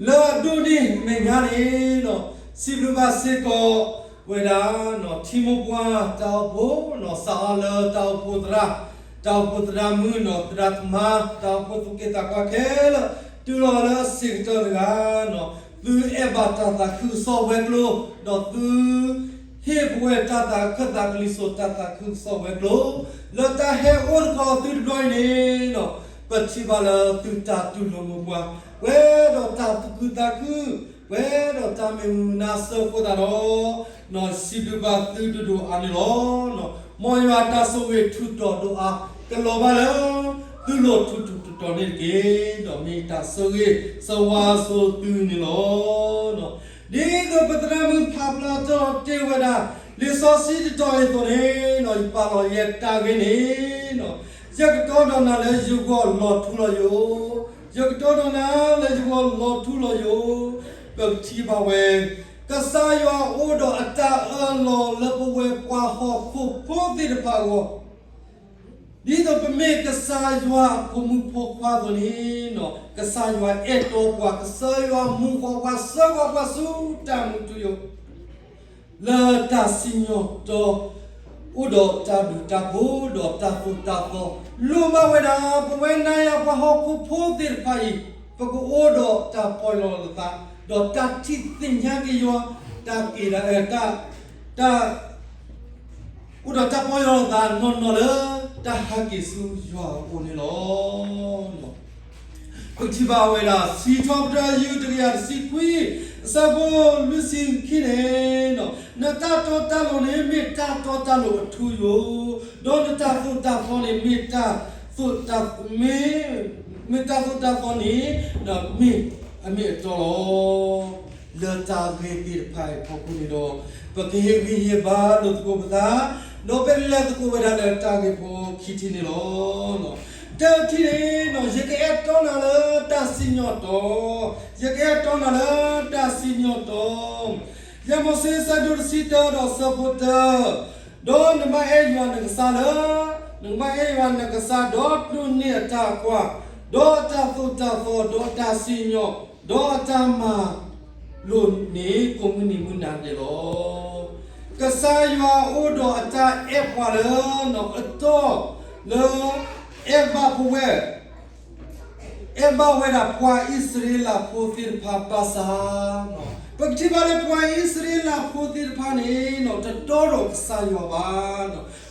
လၢအဒိၣ်န့ၢ်အမဲာ်ညါန့ၣ်, စံးဘျုးဘၣ်စ့ၢ်ကီးဝဲဒၣ် ထံမိၢ်ပှၢ်တၢ်အိၣ်ဖှိၣ်, စးထီၣ်လၢတၢ်အိၣ်ဖှိၣ်သရၣ်, တၢ်အိၣ်ဖှိၣ်သရၣ်မုၣ်, သရၣ်သမါ, တၢ်အိၣ်ဖှိၣ်သူၣ်က့သးပှၢ်ခဲလၢာ်, တုၤလီၤလၢအဆံးကတၢၢ်တဂၤ, သုအဲၣ်ဘၣ်တၢ်သးခုကစီၣ်ဝဲၤကျိၤ, ဒီးသု ဟ့ၣ်ပဝဲတၢ်သးခုကစီၣ်, တၢ်သးခုကစီၣ်ဝဲၤကျိၤ, လၢတၢ်ဟဲအိၣ်သကိးသုတဘျီအံၤန့ၣ်, ပထံၣ်ဘၣ်လၢသုတၢ်တူၢ်လိာ်မုာ်ပှၤ, ပှဲၤဒီးတၢ်သူၣ်ခုသးခု, ပှဲၤဒီးတၢ်မုာ်မုာ်နၢ်စၢၤအဃိသတးဒီး, စံးဘျုးဘၣ်သုဒိၣ်ဒိၣ်အါန့ၣ်လီၤ. မ်ယွၤတၢ်ဆိၣ်ဂ့ၤထူးတီၤဒိၣ်အါ, ကလီၤဘၣ်လၢသုလိၤထူးထူးတီၤတီၤန့ၣ်တက့ၢ်. ဒီးမ့ၢ်တၢ်ဆိၣ်ဂ့ၤဆိၣ်ဝါအစိၤသုန့ၣ်လီၤ. ဒ်သိးပသရၣ်မုၣ်ဖးဖျါထီၣ်တ့ၢ်ဝဲဒၣ် လံာ်စီဆှံတတီၤအံၤအသိးန့ၣ်, ယပာ်လီၤယဲတၢ်ဂ့ၢ်န့ၣ်, ယကတီဒီးနၤလၢယဂီၢ်လီၤထူလီၤယိာ်, ယကတီဒီးနၤလၢယဂီၢ်လီၤထူလီၤယိာ်, ပကထံၣ်ဘၣ်ဝဲ, ကစၢ်ယွၤအိၣ်ဒီးအတၢ်အၢၣ်လီၤလၢပဝဲပှၤဟီၣ်ခိၣ်ဖိသ့ၣ်တဖၣ်အဂီၢ် ဒ်သိးပမ့ၢ်ကစၢ်ယွၤအဖိမုၣ်ဖိခွါအသိးန့ၣ်, ကစၢ်ယွၤအဲၣ်တီပှၤ, ကစၢ်ယွၤမူဃီၤပှၤ, ဆှၢဃီၤပှၤဆူတၢ်မူထူယိာ်, လၢတၢ်စံၣ်ညီၣ်တီ, အိၣ်ဒီးတၢ်ဘျုးတၢ်ဖှိၣ်ဒီးတၢ်သိၣ်တၢ်သီ, လိၣ်ဘၣ်ဝဲဒၣ် ပဝဲနၤယၤပှၤဟီၣ်ခိၣ်ဖိသ့ၣ်တဖၣ်အံၤ, ပကအိၣ်ဒီးတၢ်ပီၢ်ယၢ်လီၤသး, ဒီးတၢ်ထံၣ်သ့ၣ်ညါက့ၤယွၤ, တၢ်က့ၤဒၣ်, တၢ် အိၣ်ဒီးတၢ်ပီၢ်ယၢ်လီၤသးနီၢ်နီၢ်လၢ တၢ်ဟဲက့ၤဆူယွၤအအိၣ်န့ၣ်လီၤ. ပကထံၣ်ဘၣ်ဝဲဒၣ် စံးထီၣ်ပတြၢၤယုၢ်တကယၤတဆံခွံ, အဆၢဖိလွံၢ်ဆံခံန့ၣ်, နတၢ်တီတၢ်လိၤန့ၣ် မ့ၢ်တၢ်တီတၢ်လိၤအထူယိာ်, ဒီးနတၢ်သိၣ်တၢ်သီန့ၣ် မ့ၢ်တၢ်သိၣ်တၢ်, မ့ၢ်တၢ်သိၣ်တၢ်သီန့ၣ်, မ့ၢ်အမ့ၢ်အတီလီၤ. လၢတၢ်ဂ့ၢ်သ့ၣ်တဖၣ်အံၤအဖီခိၣ်န့ၣ်ဒီး, ပကဟ့ၣ်ဂံၢ်ဟ့ၣ်ဘါလိာ်သကိးပသး, ဒီးပလဲၤသကိးဝဲဒၣ်လၢတၢ်ဂ့ၢ်ဖိခံထံၣ်န့ၣ်လီၤ. တထံၣ်န့ၣ်, ယကအဲၣ်တီနၤလၢတၢ်စံၣ်ညီၣ်တီ, ယကအဲၣ်တီနၤလၢတၢ်စံၣ်ညီၣ်တီ, ယဲၢ်မိၤၡ့ဆၢဒိၣ်တဆံတၢဒီးဆၢဖိတၢ, ဒီးနဘၣ်အဲၣ်ယွၤနကစၢ်လၢ, နကဘၣ်အဲၣ်ယွၤနကစၢ်ဒီးတိၢ်န့ၢ်အတၢ်ကွၢ်, ဒီးအတၢ်သိၣ်တၢ်သီ, ဒီးအတၢ်စံၣ်ညီၣ်, ဒီးအတၢ်မၤလိာ်န့ၣ် ကိးမုၢ်နံၤမုၢ်နၤဒဲးလီၤ. ကစၢ်ယွၤအိၣ်ဒီးအတၢ်အဲၣ်ပှၤလၢနီၢ်အတီၢ်လၢ အဲၣ်ဘၣ်ပဝဲ အဲၣ်ဘၣ်ဝဲဒၣ်ပှၤအံၣ်စရ့လးဖိသ့ၣ်တဖၣ်ဘၣ်ဆၣ်, ပကထံၣ်ဘၣ်လၢပှၤအံၣ်စရ့လးဖိသ့ၣ်တဖၣ်န့ၣ် တတီဒီးကစၢ်ယွၤဘၣ်,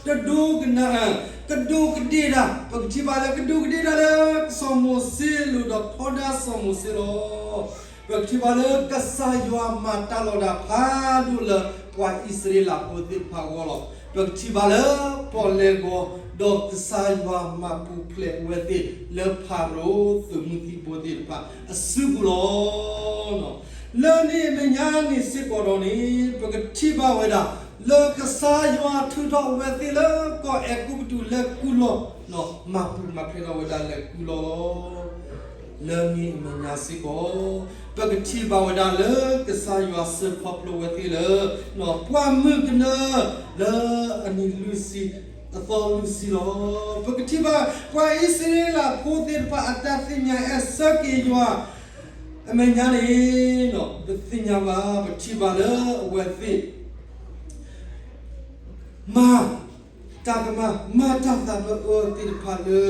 တဒိကနၣ်, ကဒူးကဒ့ၣ်တၢ်, ပကထံၣ်ဘၣ်လၢကဒူးကဒ့ၣ်တၢ်လၢစီၤမိၤၡ့အလိၤဒီးထီဒါစီၤမိၤၡ့လီၤ. ပကထံၣ်ဘၣ်လၢကစၢ်ယွၤမၤတၢ်လီၤဒၣ်ဖးဒိၣ်လၢပှၤအံၣ်စရ့လးဖိသ့ၣ်တဖၣ်အဂီၢ်လီၤ. ပကထံၣ်ဘၣ်လၢပီၣ်လဲၣ်ဂီၤ ဒီးကစၢ်ယွၤမၤပူၤဖျဲးအဝဲသ့ၣ်လၢဖၤရိၤသုးမုၢ်သံၣ်ဘိသ့ၣ်တဖၣ်အစုပူၤလီၤ. လၢန့ၣ်အမဲာ်ညါန့ၣ်စ့ၢ်ကီးဒီးန့ၣ် ပကထံၣ်ဘၣ်ဝဲဒၣ် လၢကစၢ်ယွၤထုးထီၣ်အဝဲသ့ၣ်လၢကီၢ်အဲၤကူပတူးလဲၤကူလီၤ, မၤပူၤမၤဖျဲးထီၣ်ဝဲဒၣ်လဲၤကူလီၤလီၤ. လၢန့ၣ်အမဲာ်ညါစ့ၢ်ကီး ပကထံၣ်ဘၣ်ဝဲဒၣ်လၢကစၢ်ယွၤစၢၤခီဖျိဝဲသ့ၣ်လၢ ပှၢ်မုၢ်ကနၢလၢအနံၤလွံၢ်ဆံ အသီလွံၢ်ဆံလီၤ. ပကထံၣ်ဘၣ်ပှၤအံၣ်စရ့လးဖိသ့ၣ်တဖၣ်အတၢ်သ့ၣ်ညါအဲၣ်ဆၢက့ၤယွၤအမဲာ်ညါန့ၣ် ပသ့ၣ်ညါဘၣ် ပထံၣ်ဘၣ်လၢအဝဲသ့ၣ် မၤတၢ်ကမၣ် မၤတၢ်သးဘၢအၢသ့ၣ်တဖၣ်လၢ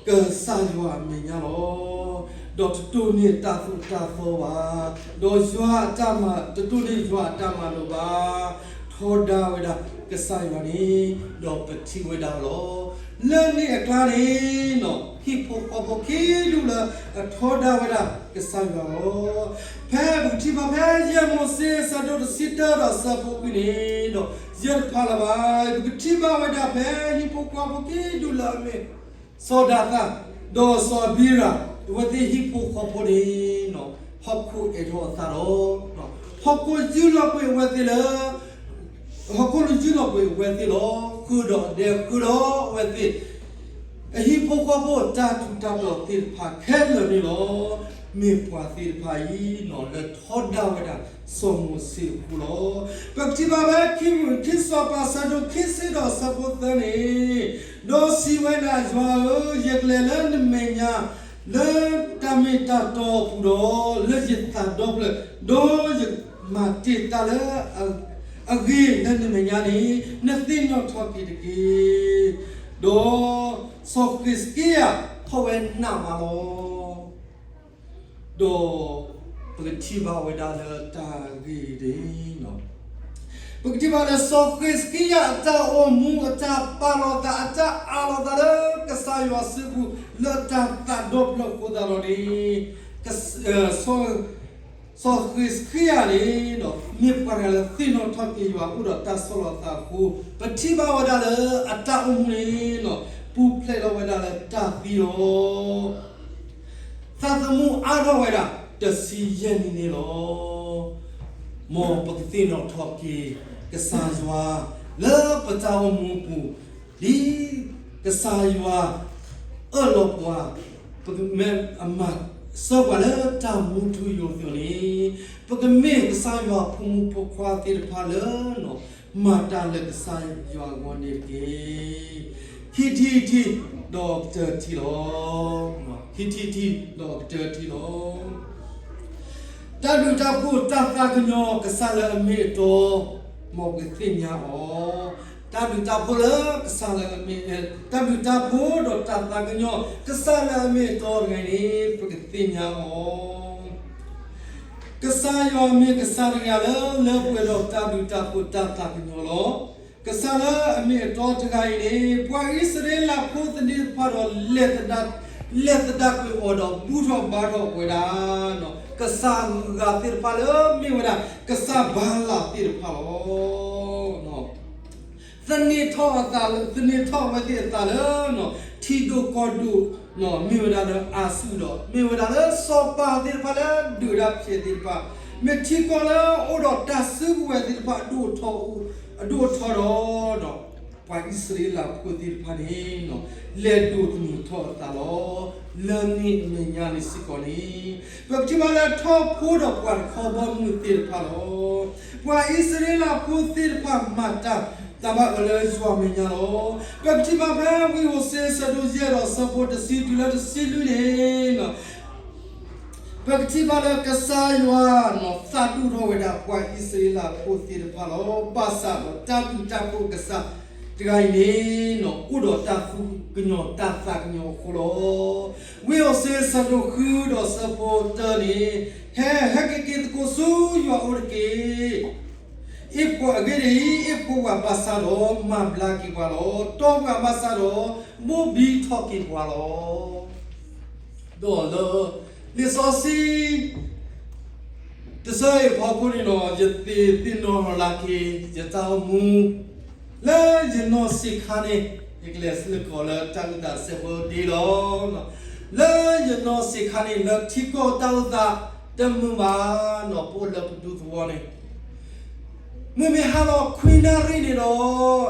ကစၢ်ယွၤအမဲာ်ညါလီၤ. ဒီးတတိၢ်န့ၢ်တၢ်သိၣ်တၢ်သီဘၣ်, ဒီးယွၤအတၢ်မၤ တတိၢ်န့ၢ်ယွၤအတၢ်မၤလိာ်ဘၣ်, ထီဒါဝဲဒၣ်ကစၢ်ယွၤန့ၣ် ဒီးပထံၣ်ဝဲဒၣ်လီၤ. လၢန့ၣ်အကျါန့ၣ် ဟံၣ်ဖိဃီဖိခံဒူၣ်လၢအထီဒါဝဲဒၣ်ကစၢ်ယွၤလီၤ. ဖဲပကထံၣ်ဘၣ်ဖဲယဲၢ်မိၤၡ့ ဆၢဒိၣ်တဆံတၢဒီးဆၢဖိခွံန့ၣ်ဒီး ယဲၢ်တဖၣ်လၢၤဘၣ်, ပကထံၣ်ဘၣ်ဝဲဒၣ်ဖဲဟံၣ်ဖိဃီဖိခံဒူၣ်လၢအမ့ၢ် စီၤဒၤသၣ် ဒီးစီၤအဘံရၣ် အဝဲသ့ၣ်ဟံၣ်ဖိဃီဖိန့ၣ် ဟီၣ်ခိၣ်အဲၣ်ထီၣ်အသးဒီး ဟီၣ်ခိၣ်ယူၢ်လီၤကွံာ်အဝဲသ့ၣ်လၢ ဟီၣ်ခိၣ်ယူၢ်လီၤကွံာ်အဝဲသ့ၣ်လီၤ. ဃုာ်ဒီးဒဲ ဃုာ်ဒီးအဝဲသ့ၣ် အဟံၣ်ဖိဃီဖိတၢ်ထူးတၢ်တီၤသ့ၣ်တဖၣ်ခဲလၢာ်န့ၣ်လီၤ. မ့ၢ်ပှၤသ့ၣ်တဖၣ်အံၤ လၢထီဒါဝဲဒၣ်စီၤမိၤၡ့အဃိလီၤ. ပကထံၣ်ဘၣ်ဖဲ ခံစီၤပၤ ဆၢဒိၣ်ခံဆံဒီးဆၢဖိသၢန့ၣ်, ဒီးစံးဝဲဒၣ် ယွၤဧၢ, ယကလဲၤလၢနမဲာ်ညါ လၢတၢ်မ့ၢ်တၢ်တီအပူၤဒီး လၢယသးဒီဖျၢၣ်, ဒီးယမၤတ့ၢ်တၢ်လၢအဂ့ၤလၢနမဲာ်ညါန့ၣ် နသ့ၣ်နီၣ်ထီၣ်က့ၤတက့ၢ်. ဒီးစီၤဃံးစကံယၤထီၣ်ဝဲနးမးလီၤ. ဒီးပကထံၣ်ဘၣ်ဝဲဒၣ်လၢတၢ်ဂ့ၢ်န့ၣ် ပကထံၣ်ဘၣ်လၢစီၤဃံးစကံယၤအတၢ်အိၣ်မူ အတၢ်ပာ်လီၤသး အတၢ်အးလီၤသးလၢကစၢ်ယွၤစုပူၤ လၢတၢ်သးဒီဖျၢၣ်အဃိသတးဒီးန့ၣ် စီၤဃံးစကံယၤန့ၣ် မ့ၢ်ပှၤတဂၤလၢသ့ၣ်နီၣ်ထီၣ်က့ၤယွၤ အိၣ်ဒီးတၢ်ဆီၣ်လီၤသးအဃိ ပထံၣ်ဘၣ်ဝဲဒၣ်လၢအတၢ်အိၣ်မူန့ၣ် ပူၤဖျဲးထီၣ်ဝဲဒၣ်လၢတၢ်သံလီၤ. သးသမူအါထီၣ်ဝဲဒၣ် တဆံယဲၢ်နံၣ်န့ၣ်လီၤ. မ်ပကသ့ၣ်နီၣ်ထီၣ်က့ၤကစၢ်ယွၤ လၢပတၢ်အိၣ်မူအပူၤ ဒ်ကစၢ်ယွၤအၢၣ်လီၤပှၤ ပကမ့ၢ်အမၤစၢၤပှၤလၢတၢ်မူထူယိာ်အသိးန့ၣ် ပကမ့ၢ်ကစၢ်ယွၤအဖိမုၣ်ဖိခွါသ့ၣ်တဖၣ်လၢ မၤတၢ်လၢကစၢ်ယွၤအဂီၢ်န့ၣ်တက့ၢ်. ခံထံၣ်တထံၣ် ဒီးကတၢၢ်ထံၣ်လီၤ. ခံထံၣ်တထံၣ် ဒီးကတၢၢ်ထံၣ်လီၤ. တၢ်ဘျုးတၢ်ဖှိၣ်တၢ်သးကညီၤကစၢ်လၢအမ့ၢ်အတီ မ်ပကသ့ၣ်ညါအီၤ. တၢ်ဘျုးတၢ်ဖှိၣ်လၢကစၢ်လၢအမ့ၢ်, တၢ်ဘျုးတၢ်ဖှိၣ်ဒီးတၢ်သးကညီၤ ကစၢ်လၢအမ့ၢ်အတီတဂၤအံၤန့ၣ် ပကသ့ၣ်ညါအီၤ. ကစၢ်ယွၤမ့ၢ်ကစၢ်တဂၤလၢ လၢပှဲၤဒီးတၢ်ဘျုးတၢ်ဖှိၣ်တၢ်သးကညီၤလီၤ. ကစၢ်လၢအမ့ၢ်အတီတဂၤအံၤန့ၣ် ပှၤအံၣ်စရ့လးဖိသ့ၣ်တဖၣ်ဒီး လဲၤသဒၣ်ကွံာ်အီၤဒီး ဘူၣ်ထီၣ်ဘါထီၣ်ဝဲဒၣ် ကစၢ်ဂုၤဂၤသ့ၣ်တဖၣ်လၢမ့ၢ်ဝဲဒၣ် ကစၢ်ဘၤလးသ့ၣ်တဖၣ်လီၤ. သန့ၤထီၣ်အသးလၢ, သန့ၤထီၣ်ဝဲသ့ၣ်အသးလၢ ထံဒိၣ်ကီၢ်ဒိၣ် မ့ၢ်ဝဲဒၣ်လၢအၤစူၣ်ဒီး မ့ၢ်ဝဲဒၣ်လၢစီၤပၤသ့ၣ်တဖၣ်လၢဒုးတၢ်ဖျဲးသ့ၣ်တဖၣ်, မ့ၢ်ထံကီၢ်လၢအိၣ်ဒီးတၢ်စုကဝဲၤသ့ၣ်တဖၣ် အဒိၣ်အထီဒီး ပှၤအံၣ်စရ့လးဖိသ့ၣ်တဖၣ်န့ၣ် လဲၤဒိးသန့ၤထီၣ်အသးလီၤ. လၢန့ၣ်အမဲာ်ညါန့ၣ်စ့ၢ်ကီးန့ၣ် ပကထံၣ်ဘၣ်လၢထီၣ်ဖိဒီးပှၤတခီဘီမုၢ်သ့ၣ်တဖၣ်လီၤ. ပှၤအံၣ်စရ့လးဖိသ့ၣ်တဖၣ်မၤတၢ်သးဘၣ်အၢလၢယွၤမဲာ်ညါလီၤ. ပကထံၣ်ဘၣ်ဖဲဝံဧိၤစ့ဆၢဒိၣ်ယဲၢ်ဒီးဆၢဖိတဆံတုၤလၢတဆံလွံၢ်န့ၣ် ပကထံၣ်ဘၣ်လၢကစၢ်ယွၤသးဒူၣ်ထီၣ်ဝဲဒၣ်ပှၤအံၣ်စရ့လးဖိသ့ၣ်တဖၣ်လီၤ. ဘၣ်ဆၣ်ဒီးတၢ်ဘျုးတၢ်ဖှိၣ်ကစၢ်တဂၤအံၤန့ၣ် အိၣ်ဒီးတၢ်သူၣ်ကညီၤတၢ်သးကညီၤအဃိလီၤ. ဝံဧိၤစ့ဆၢဒိၣ်ဃုဒီးဆၢဖိတၢန့ၣ် ဟဲ, ဟဲက့ၤက့ၤသကိးဆူယွၤအအိၣ်တက့ၢ်. အ့ၣ်ပှၤအဂ့ၢ်ဒ်အံၤ, အ့ၣ်ဖိပှၤဘၣ်ဆၣ်ဒီး မၤဘျါက့ၤပှၤလီၤ. တီပှၤဘၣ်ဆၣ်ဒီး ဘိၣ်ဘံထီၣ်က့ၤပှၤလီၤ. ဒီးလၢ လံာ်စီဆှံ တဆၢအံၤအဖီခိၣ်န့ၣ်ဒီး ယသ့ၣ်နီၣ်လီၤက့ၤ ယတၢ်အိၣ်မူ လၢယနီၢ်ဆံးခါန့ၣ် ယကလဲၤစ့ၢ်ကီးလၢတၢ်အုၣ်သးစဲဖိဒ့လီၤ. လၢယနီၢ်ဆံးခါန့ၣ် လၢထံကီၢ်တၢ်အုၣ်သးတမုာ်ဘၣ်နီၤ ပအိၣ်လၢပဒူသဝီန့ၣ် မုၢ်မ့ၢ်ဟါလီၤခွံနၣ်ရံၣ်န့ၣ်ဒီး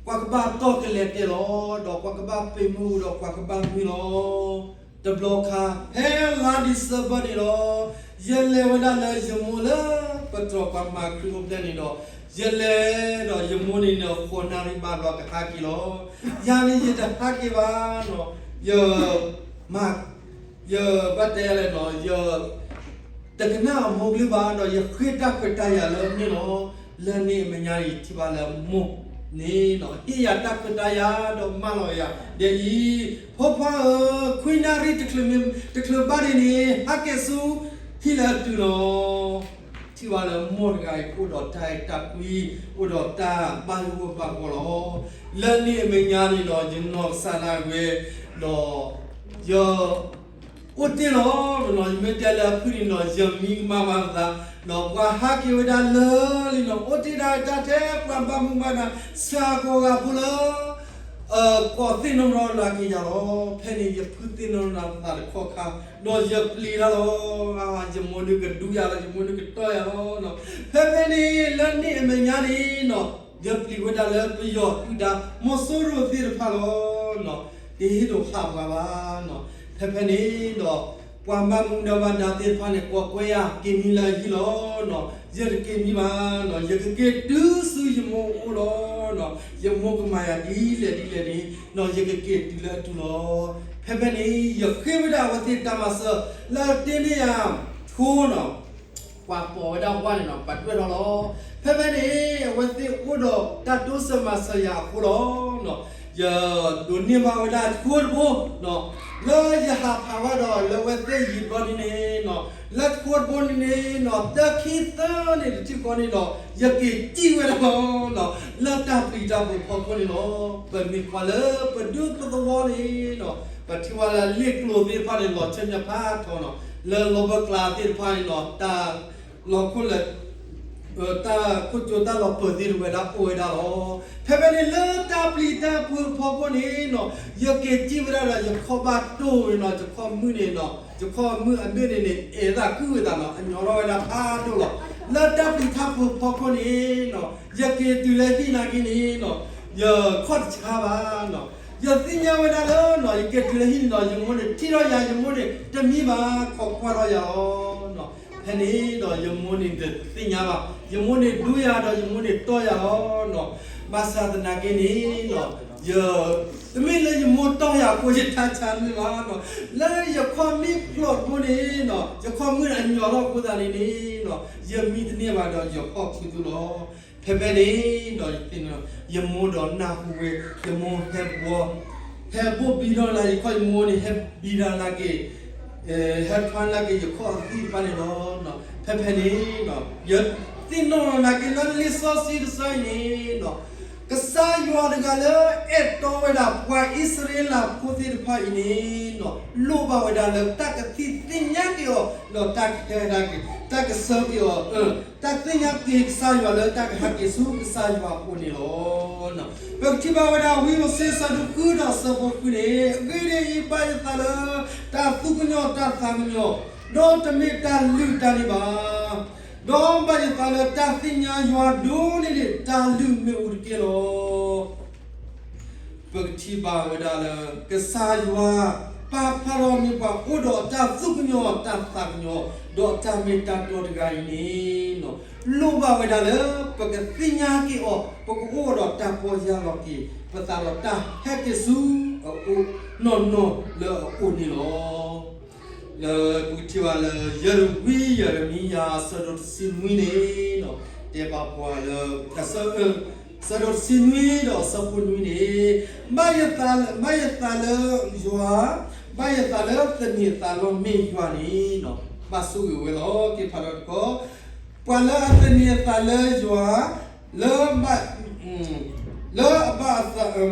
ပှၤကဘၣ်တီၢ်ကလဲၤတဲလီၤ, ဒီးပှၤကဘၣ်ပ့ၤမုၢ်ဒီးပှၤကဘၣ်မံလီၤ. တဘျီခါ ဖဲလါဒံၣ်စ့ဘၢၣ်န့ၣ်ဒီး ယလဲၤဝဲဒၣ်လၢယမိၢ်လၢပတြီၤပှၤမၤခရံာ်အိၣ်ဖျဲၣ်န့ၣ်ဒီး ယလဲၤဒီးယမိၢ်န့ၣ်န့ၣ် ဃိးနၣ်ရံၣ်ဘၣ်ဘျီကဟးက့ၤလီၤ. ယၤန့ၣ်ယတဟးက့ၤဘၣ်နီၤ, ယမၤ ယဘၣ်တဲလဲၣ်နီၤ, ယ တကနၣ်အမိၢ်ကလုၢ်ဘၣ်ဒီး ယဃ့တၢ်ခွဲးတၢ်ယာ်လၢအမ့ၢ်လီၤ. လၢန့ၣ်အမဲာ်ညါအံၤ ထံၣ်ဘၣ်လၢမိၢ်န့ၣ်နီၤ ဟ့ၣ်ယၤတၢ်ခွဲးတၢ်ယာ်ဒီးမၢလီၤယၤဒ်အံၤ, ဖိခွါဧၢ, ခွံနၣ်ရံၣ်တချုးမ့ၢ် တချုးဘၣ်ဒ်န့ၣ် ဟးက့ၤဆူဟံၣ်လၢအတုၤလီၤ. ထံၣ်ဘၣ်လၢမိၢ်တဂၤအံၤ အိၣ်ဒီးတၢ်အဲၣ်တၢ်ကွံ, အိၣ်ဒီးတၢ်ဘၣ်ယိၣ်ဘၣ်ဘှီလီၤ. လၢန့ၣ်အမဲာ်ညါန့ၣ်ဒီး ယနီၢ်ကစၢ်ဒၣ်ဝဲဒီး ယ အိၣ်တ့ၢ်လီၤ. ယမ့ၢ်တဲလၢအဖုၣ်န့ၣ်ဒီး ယမံကမၣ်မၤသး, ဒီးပှၤဟးက့ၤဝဲဒၣ်လၢာ်လံနီၤ, အိၣ်တ့ၢ်ဒၣ်တၢ်ထဲပှၤဘၣ်မူဘၣ်ဒါ ဆှးကိးဂၤဖိလၢ ကိးသ့ၣ်နီၣ်နီၣ်လၢက့ၤယၤလီၤ. ဖဲန့ၣ် ယဖုသ့ၣ်နီၣ်နီၣ်သးတခီခါ, ဒီးယပျံၤတၢ်လီၤ. ယမိၢ်ဒုးကဒူယၤလီၤ, ယမိၢ်ဒုးကတီၢ်ယၤလီၤ. ဖဲဖဲန့ၣ် လၢန့ၣ်အမဲာ်ညါန့ၣ်နီၤ ယပျံၤဝဲဒၣ်လၢပယီၤဒုၣ်ဒါ မီၤစိရိၤသ့ၣ်တဖၣ်လီၤ. တဟ့ၣ်ဒိးဟးပှၤဘၣ်နီၤ. ဖဲဖဲန့ၣ်ဒီး ပှၤဘၣ်မူဘၣ်ဒါသ့ၣ်တဖၣ်န့ၣ် ကိးကွဲယၤက့ၤမံလၢအဟံၣ်လီၤ. ယတက့ၤမံဘၣ်နီၤ, ယကက့ၤတုၤဆူယမိၢ်အအိၣ်လီၤ. ယမိၢ်ကမၤယၤဒ်လဲၣ်ဒ်လဲၣ်န့ၣ်နီၤ ယကက့ၤတုၤလၢအတုၤလီၤ. ဖဲဖဲန့ၣ် ယဃ့ဝဲဒၣ်အဝဲသ့ၣ်တၢ်မၤစၢၤ လၢအတ့န့ၢ်ယၤ ထိနီၤ ပှၤပိာ်ဝဲဒၣ်ဝါန့ၣ်နီၤ ပှၤဒွဲၣ်ထီၣ်လီၤ. ဖဲဖဲန့ၣ် အဝဲသ့ၣ်အိၣ်ဒီးတၢ်တိစၢၤမၤစၢၤယၤအဃိလီၤ. ယဒိးန့ၢ်ဘၣ်ဝဲဒၣ်ထိတဘိ လၢယဟးဖးဝဲဒီးလၢအဝဲသ့ၣ်ယံၤတဘျီန့ၣ်န့ၣ်နီၤ လၢထိတဘိန့ၣ်န့ၣ်နီၤ တၢ်ခံသၢန့ၣ်တထံၣ်ဃီန့ၣ်ဒီး ယက့ၤစံၣ်ဝဲဒၣ်လီၤ. လၢတၢ်ပျံၤတၢ်ဖုးဖီခိၣ်န့ၣ်လီၤ. ပမ့ၢ်ကွၢ်လၢပဒူပသဝီန့ၣ်နီၤ ပထံၣ်ဝဲလၢလ့ၣ်ကျိၤသ့ၣ်တဖၣ်န့ၣ် လီၤဆၢညါဖးထီနီၤ လၢလီၢ်ဘၢကျါသ့ၣ်တဖၣ်န့ၣ်နီၤ တၢ်လီၤခိၣ်လၢ တၢ်ခိၣ်ကၠိတၢ်လီၤပၢၤသ့ၣ်တဖၣ်ဒၣ်အိၣ်ဝဲဒၣ်လီၤ. ဖဲဖဲန့ၣ်လၢတၢ်ပျံၤတၢ်ဖုးဖီခိၣ်န့ၣ်နီၤ ယက့ၤစံၣ်ဝဲဒၣ်ဒီး ယခီၣ်ဘၣ်တိၢ်ဝဲနီၤ ယခီၣ်မုၢ်န့ၣ်နီၤ ယခီၣ်မုၢ်အဘ့ၣ်န့ၣ်န့ၣ် အဲၣ်သးကုၢ်ဝဲသးနီၤ အညီထီၣ်ဝဲဒၣ်ဖးဒိၣ်လီၤ. လၢတၢ်ပျံၤတၢ်ဖုးဖီခိၣ်န့ၣ်နီၤ ယက့ၤတုၤလၢဟံၣ်နာ်က့န့ၣ်နီၤ ယခီၣ်တဆါဘၣ်နီၤ ယသ့ၣ်ညါဝဲဒၣ်လၢနီၤ ယက့ၤတုၤလၢဟံၣ်န့ၣ်ဒီး ယမိၢ်န့ၣ်ထံၣ်ထီၣ်ယၤ ယမိၢ်န့ၣ်တမံဘၣ် ခိးကွၢ်ထီၣ်ယၤလီၤ. ဖဲန့ၣ်ဒီးယမိၢ်န့ၣ်တသ့ၣ်ညါဘၣ် ယမိၢ်န့ၣ်ဒိယၤဒီး ယမိၢ်န့ၣ်တီၢ်ယၤလီၤနီၤ. ဘၣ်ဆၣ်သနာ်က့န့ၣ်နီၤ ယ တမ့ၢ်လၢယမိၢ်တီၢ်ယၤအဃိ ယတၢ်ဆါမ့ၢ်ဘၣ်နီၤ လၢယခီၣ်မ့ၣ်ဖျိးတဘိန့ၣ်နီၤ ယခီၣ်မုၢ်အညီထီၣ်အဃိသတးန့ၣ်န့ၣ်နီၤ ယမံတန့ၢ်ဘၣ်ဒီးယဟီၣ်ခူသူၣ်လီၤ. ဖဲဖဲန့ၣ်ဒီး ယမိၢ်ဒီးနၢ်ဟူဝဲ ယမိၢ်ဟဲဘှီ ဟဲဘိၣ်ဘံထီၣ်လၢ ယခီၣ်ယမိၢ်န့ၣ် ဟဲဘံဒၣ်နာ်က့ ဟဲထွါနာ်က့ ယခီၣ်အသံၣ်တဖၣ်န့ၣ်လီၤ. ဖဲဖဲန့ၣ် ယသ့ၣ်နီၣ်လီၤနာ်က့လၢလံာ်စီဆှံတဆၢအံၤန့ၣ်နီၤ ကစၢ်ယွၤတဂၤလၢအဲၣ်တီဝဲဒၣ်ပှၤအံၣ်စရ့လးဖိသ့ၣ်တဖၣ်အံၤန့ၣ်နီၤ လိၣ်ဘၣ်ဝဲဒၣ်လၢတၢ်ကသံၣ်သ့ၣ်ညါက့ၤအီၤ ဒီးတၢ်ကဟဲဒၣ်က့ၤ တၢ်ကဆၢက့ၤအီၤ တၢ်သ့ၣ်ညါက့ၤကစၢ်ယွၤလၢတၢ်ကဟဲက့ၤဆူကစၢ်ယွၤအအိၣ်န့ၣ်လီၤ. ပကထံၣ်ဘၣ်ဝဲဒၣ်ဝံဧိၤစ့ ဆၢဒိၣ်ဃုဒီးဆၢဖိဃုန့ၣ် အဂ့ၢ်ဒ်အံၤ, ဘၣ်ယသးလၢတၢ်သူၣ်ကညီၤတၢ်သးကညီၤ, ဒီးတမ့ၢ်တၢ်လုၢ်တၢ်န့ၣ်ဘၣ်, ဒီးဘၣ်ယသးလၢတၢ်သ့ၣ်ညါယွၤဒိၣ်န့ၢ်ဒံး တၢ်လုၢ်မ့ၣ်အူတက့ၢ်လီၤ. ပကထံၣ်ဘၣ်ဝဲဒၣ်လၢ ကစၢ်ယွၤပာ်ဖျါထီၣ်န့ၢ်ပှၤအိၣ်ဒီးတၢ်သူၣ်ကညီၤတၢ်သးကညီၤ ဒီးတၢ်မ့ၢ်တၢ်တီတဂၤအံၤန့ၣ် လိၣ်ဘၣ်ဝဲဒၣ်လၢ ပကသ့ၣ်ညါက့ၤအီၤ ပကအိၣ်ဒီးတၢ်ပီၢ်ယၢ်လီၤက့ၤ ပသးဒီးတၢ်ဟဲက့ၤဆူအအိၣ်နီၢ်နီၢ်လၢအအိၣ်န့ၣ်လီၤ. လၢပကထံၣ်ဘၣ်လၢ ယဲၢ်တဝံယဲၢ်တမံယၤ ဆၢဒိၣ်တဆံနွံန့ၣ် တဲဘၣ်ပှၤလၢ ဆၢဒိၣ်တဆံနွံဒီးဆၢဖိနွံန့ၣ် ဘၣ်ယသးလၢယွၤ, ဘၣ်ယသးလၢသန့ၤသးလီမ့ၢ်ယွၤန့ၣ် ဘၣ်ဆိၣ်ဂ့ၤဝဲလီၤ. က့ၤဖးထီၣ်တခီ, ပှၤလၢအသန့ၤအသးလၢယွၤ, လၢ လၢအဘၣ်အသး,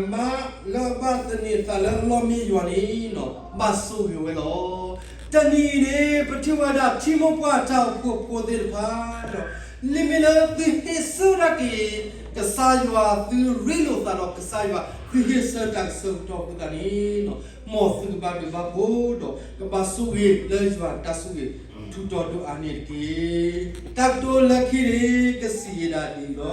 လၢအဘၣ်သန့ၤအသးလၢအလီမ့ၢ်ယွၤန့ၣ် ဘၣ်ဆိၣ်ဂ့ၤဝဲလီၤ. တနံၤအံၤန့ၣ် ပထံၣ်ဝဲဒၣ်ထံမိၢ်ပှၢ်တၢ်အိၣ်ဖှိၣ်ဖိသ့ၣ်တဖၣ်ဒီး လံမ့ၢ်လၢသုဟ့ၣ်ဆၢထၢၣ်က့ၤ ကစၢ်ယွၤ သုရ့လိာ်သးဒီးကစၢ်ယွၤ သုဟ့ၣ်ဆၢတၢ်ကဆၢကတီၢ်အဃိသတးန့ၣ် မ်သုကဘၣ်ဒုးဘၣ်ဖှိၣ်ဒီး ကဘၣ်ဆိၣ်ဂ့ၤလၢယွၤတၢ်ဆိၣ်ဂ့ၤ ထူးတီၤဒိၣ်အါန့ၣ်တက့ၢ်. တၢ်ကတိၤလၢခံန့ၣ် ကစံးဝဲဒၣ်ဒ်အံၤလီၤ.